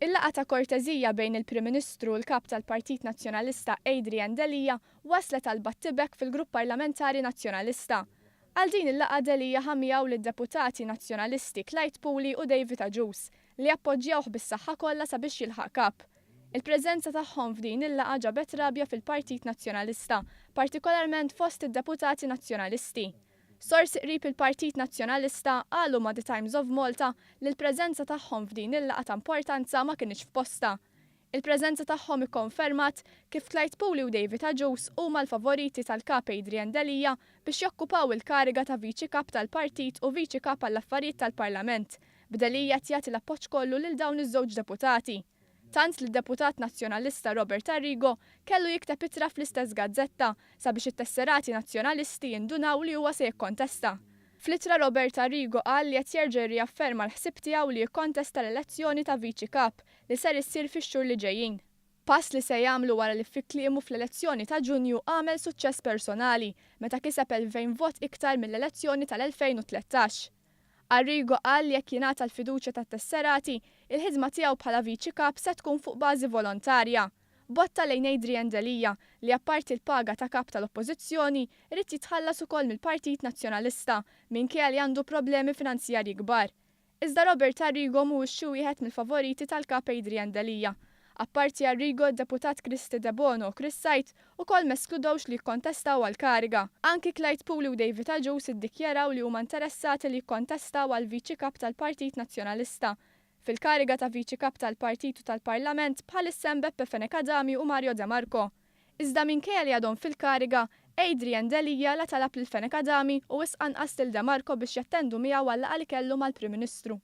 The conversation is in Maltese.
Il-laqgħa ta' korteżija bejn il-Prim Ministru u l-Kap tal-Partit Nazzjonalista Adrian Delia waslet għal battibek fil-Grupp Parlamentari Nazzjonalista. Għal din il-laqgħa Delia ħa miegħu lid-Deputati Nazzjonalisti Clyde Puli u David Agius li appoġġjawh bis-saħħa kollha sabiex jilħaq Kap. Il-preżenza tagħhom f'din il-laqgħa ġabet rabja fil-Partit Nazzjonalista, partikolarment fost id-Deputati Nazzjonalisti. Sorsi qrib il-Partit Nazzjonalista qalu ma' The Times of Malta li l-preżenza tagħhom f'din il-laqgħa ta' importanza ma kinitx f'postha. Il-preżenza tagħhom ikkonfermat kif Clyde Puli u David Agius huma l-favoriti tal-Kap Adrian Delia biex jokkupaw il-kariga ta' Viċi Kap tal-Partit u Viċi Kap għall-Affarijiet tal-Parlament, b'Delia qed jagħti l-appoġġ kollu lil dawn iż-żewġ deputati. Tant li d-deputat Nazzjonalista Robert Arrigo kellu jikteb ittra fl-istess gazzetta sabiex it-tesserati Nazzjonalisti jindunaw li huwa se jikkontesta. Fl-ittra Robert Arrigo qal li qed jerġa' jirriafferma l-ħsieb tiegħu li jikkontesta l-elezzjoni ta' Viċi Kap li ser issir fix-xhur li ġejjin. Pass li se jagħmlu wara li fi kliemu fl-elezzjoni ta' Ġunju għamel suċċess personali meta kiseb 2,000 vot iktar mill-elezzjoni tal-2013. Arrigo qal li jekk jingħata l-fiduċja tat-tesserati, il-ħidma tiegħu bħala Viċi Kap se tkun fuq bażi volontarja. Botta lejn Adrian Delia, li apparti l-paga ta' Kap tal-Oppożizzjoni, irid jitħallas ukoll mill-Partit Nazzjonalista, minkejja li għandu problemi finanzjarji kbar. Iżda Robert Arrigo mhuwiex xi wieħed mill-favoriti tal-Kap Adrian Delia. Apparti Arrigo, d-Deputat Kristy Debono u Chris Said ukoll ma eskludewx li jikkontestaw għall-kariga. Anki Clyde Puli u David Agius iddikjaraw li huma interessati li jikkontestaw għal Viċi Kap tal-Partit Nazzjonalista. Fil-kariga ta' Viċi Kap tal-Partit u tal-Parlament bħalissa hemm Beppe Fenech Adami u Mario De Marco. Iżda minkejja li għadhom fil-kariga, Adrian Delia la talab lil Fenech Adami u wisq anqas lil De Marco biex jattendu miegħu għal-laqgħa li kellu mal-Prim Ministru.